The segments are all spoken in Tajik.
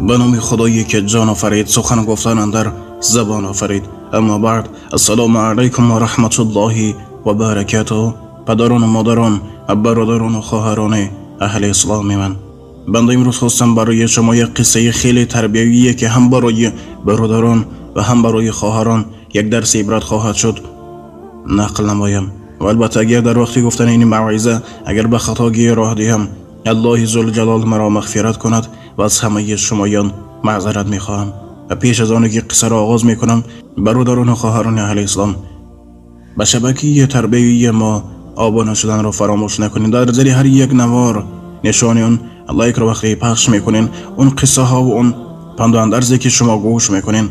به نام خدایی که جان آفرید، سخن گفتن اندر زبان آفرید. اما بعد، السلام علیکم و رحمت الله و برکاته. پدران و مادران، برادران و خواهران اهل اسلام من، بنده امروز خواستم برای شما یک قصه خیلی تربیویه که هم برای برادران و هم برای خواهران یک درس عبرت خواهد شد نقل نمایم. و البته اگر در وقتی گفتن این موعظه اگر به خطاگی راه دهم، الله ذوالجلال مرا مغفرت کند و از همه شمایان معذرت میخواهم. و پیش از آنکه قصه را آغاز میکنم، برادران و خواهران اهل اسلام، به شبکه تربیوی ما آبونه شدن را فراموش نکنید. در زیر هر یک نوار نشان اون لایک رو وقتی پخش میکنین، اون قصه ها و اون پند و اندرزی که شما گوش میکنین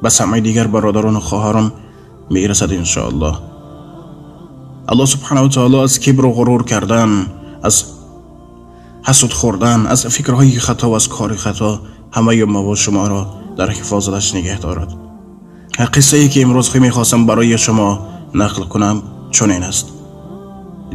به سمع دیگر برادران و خواهران میرسد انشاءالله. الله سبحانه و تعالی از کبر و غرور کردن، از حسد خوردن، از فکرهای خطا و از کار خطا همه ما و شما را در حفاظتش نگه دارد. قصه ای که امروز میخواستم برای شما نقل کنم چنین است.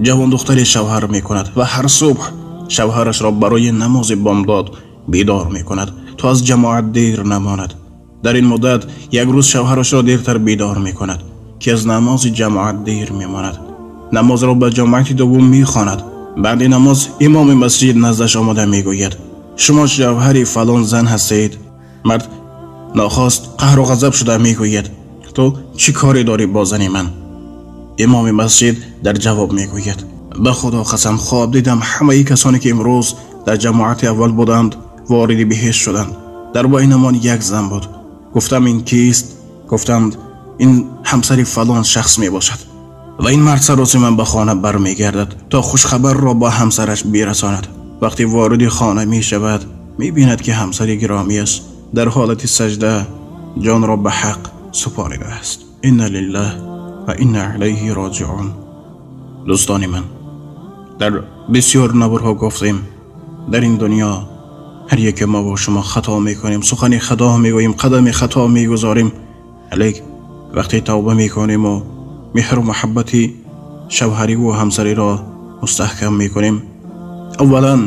جوان دختری شوهر میکند و هر صبح شوهرش را برای نماز بامداد بیدار میکند تا از جماعت دیر نماند. در این مدت یک روز شوهرش را دیرتر بیدار میکند که از نماز جماعت دیر میماند. نماز را به جماعت دوم میخواند. بعد نماز امام مسجد نزدش آمده میگوید شما شوهر فلان زن هستید؟ مرد ناخواست قهر و غضب شده میگوید تو چی کاری داری با زن من؟ امام مسجد در جواب میگوید به خدا قسم خواب دیدم همه کسانی که امروز در جماعت اول بودند وارد بهشت شدند. در بینمان یک زن بود. گفتم این کیست؟ گفتند این همسر فلان شخص می باشد. و این مرد سراسیماً به خانه برمیگردد تا خوشخبر را با همسرش برساند. وقتی وارد خانه می شود می بیند که همسر گرامیش در حالت سجده جان را به حق سپاریده است. انا لله و انا الیه راجعون. دوستان من، در بسیار نوارها گفتیم در این دنیا هر یک ما با شما خطا میکنیم، سخن خطا میگوییم، قدم خطا میگذاریم، لیکن وقتی توبه میکنیم و مهر و محبت شوهری و همسری را مستحکم میکنیم، اولا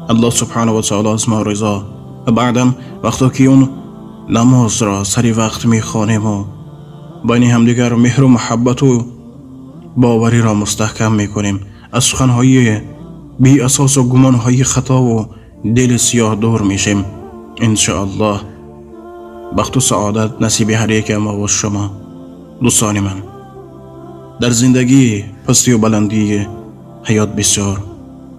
الله سبحانه و تعالی از ما رضا و بعدا وقتی که اون نماز را سری وقت میخوانیم و بین همدیگر مهر و محبت و باوری را مستحکم میکنیم، از سخنهای بی اساس و گمانهای خطا و دل سیاه دور میشیم انشاءالله. بخت و سعادت نصیب هر یک ما و شما. دوستان من، در زندگی پستی و بلندی حیات بسیار،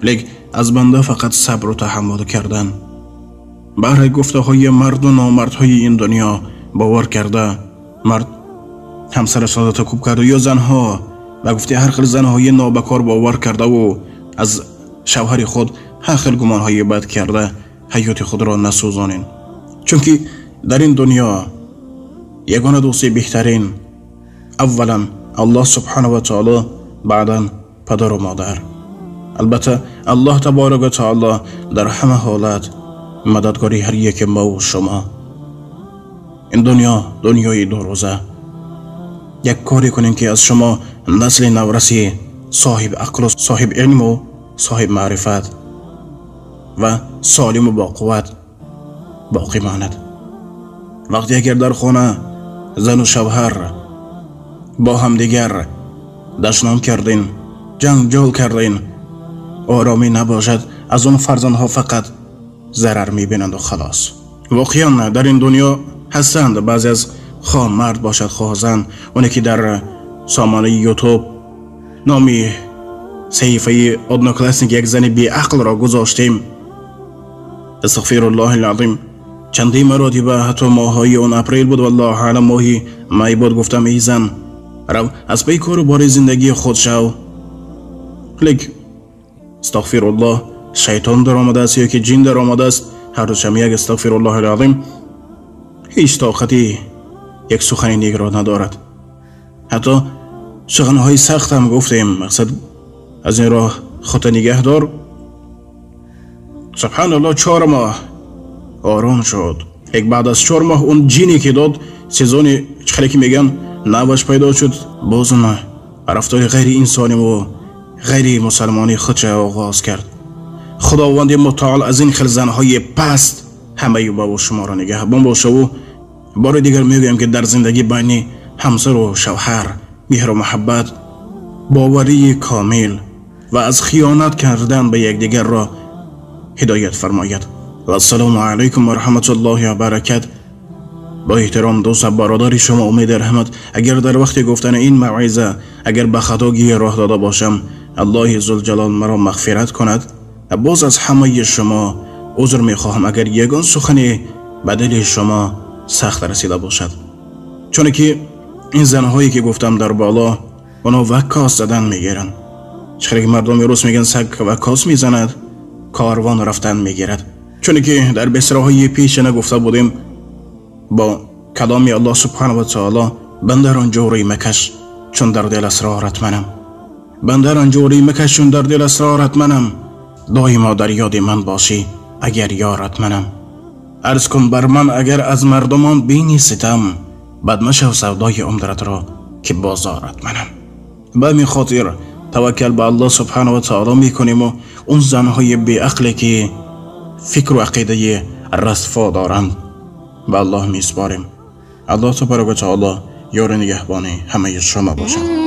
لیک از بنده فقط صبر و تحمل کردن. برای گفته های مرد و نامردهای این دنیا باور کرده مرد همسرش را تکوب کرده یا زنها و گفته هر خیل زنهای نابکار باور کرده و از شوهر خود هر خیل گمانهای بد کرده حیات خود را نسوزانین، چون که در این دنیا یگانه دوست بهترین اولا الله سبحانه و تعالی، بعدا پدر و مادر. البته الله تبارک و تعالی در همه حالت مددگاری هر یک ما و شما. این دنیا دنیای دو روزه، یک کاری کنین که از شما نسل نورسی صاحب عقل و صاحب علم و صاحب معرفت و سالم و با قوت باقی ماند. وقتی اگر در خانه زن و شوهر با همدیگر دشنام کردین، جنگ جال کردین، آرامی نباشد، از اون فرزندها فقط ضرر میبینند و خلاص. واقعا در این دنیا هستند بعضی از خواه مرد باشد خواه زن، اونی که در سامانه یوتیوب نامی صحیفه اودنوکلاسنیک یک زن بی عقل را گذاشتیم، استغفر الله العظیم، چندی مراتبه حتی ماهای اون اپریل بود والله اعلم ماهی می بود، گفتم ای زن رو از پی کار و بار زندگی خود شو. لیک استغفر الله شیطان در آمده است یا که جین در آمده است، هر دوشم یک استغفر الله العظیم هیچ طاقتی یک سخن نیک را ندارد. حتی سخنهای سخت هم گفتیم، مقصد از این راه خود نگه دار. سبحان الله 4 ماه آرام شد. یک بعد از 4 ماه اون جینی که داد سیزون چخلی که میگن نوش پیدا شد، باز اون رفتار غیر انسانی و غیر مسلمانی خودش آغاز کرد. خداوند متعال از این خیل زنهای پست ҳамаи ба шуморо нигаҳбон бошаву бори дигар мегӯям, ки дар зиндагӣ байни ҳамсару шавҳар меҳру муҳаббат, боварии комил ва аз хиёнат кардан ба якдигарро ҳидоят фармояд. Вассалому алайкум ва раҳматуллоҳи ва баракат. Бо эҳтиром дӯст ва бародари шумо Умед Раҳмат. Агар дар вақти гуфтани ин мавъиза агар ба хатогӣ роҳ дода бошам, Аллоҳи зулҷалол маро мағфират кунад. Боз аз ҳамаи шумо узр мехоҳам, агар ягон сухане ба дили шумо сахт расида бошад, чуне ки ин занҳое ки гуфтам дар боло, оно ваккос задан мегиранд. Чиқаре ки мардуми рус мегӯянд, саг ваккос мезанад, корвон рафтан мегирад. Чуне ки дар бисраҳои пешина гуфта будем, бо каломи Аллоҳ субҳанаҳу ва таоло: бандарон ҷӯрӣ макаш, чун дар дил асрорат манам, бандарон ҷӯрӣ макаш, чун дар дил асрорат манам, доимо дар ёди ман бошӣ агар ёрат манам. Арз кун бар ман агар аз мардумон бини ситам, бад машав савдои умратро ки бозорат манам. Ба ҳамин хотир таваккал ба Аллоҳ субҳанаҳу ва таоло мекунем ва он занҳои беақле ки фикру ақидаи расфо доранд ба Аллоҳ месупорем. Аллоҳ табарака ва таоло ёри нигаҳбони ҳамаи шумо бошад.